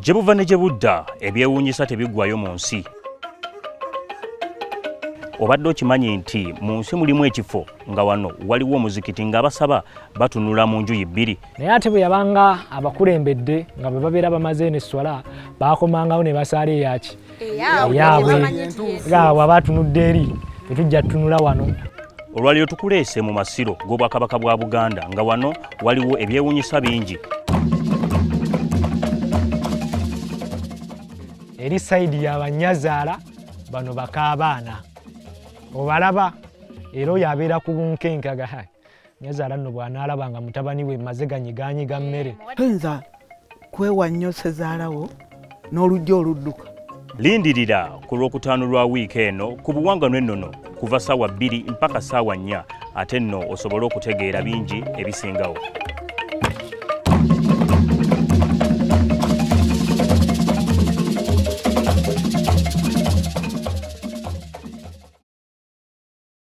Gye buva ne gye budda, ebyewuunyisa tebiggwayo mu nsi. Obadde okimanyi nti mu nsi mulimu ekifo nga wano waliwo omuzikiti ng'abasaba batunula mu njuyi bbiri? Naye ate bwe yabanga abakulembedde nga bwe babeera bamaze eno esswala, baakomangawo ne basaala eyaki eyaabwe, nga bw'aba atunudde eri tetujja tutunula wano. Olwaleero tukuleese mu masiro g'Obwakabaka bwa Buganda nga wano waliwo ebyewuunyisa bingi. Eri sayidi ya bannyazaala bano bakaabaana obalaba, era oyo abeera ku bunkenke aga nyazaala nno bw'anaalaba nga mutabani we maze ganyiganyiga mmere. Toyinza kwewa nnyo ssezaalawo n'olujja oludduka. Lindirira ku Lwokutaano lwa wiiki eno ku Buwangwa n'Ennono kuva ssaawa 2 mpaka ssaawa 4, ate nno osobole okutegeera bingi ebisingawo.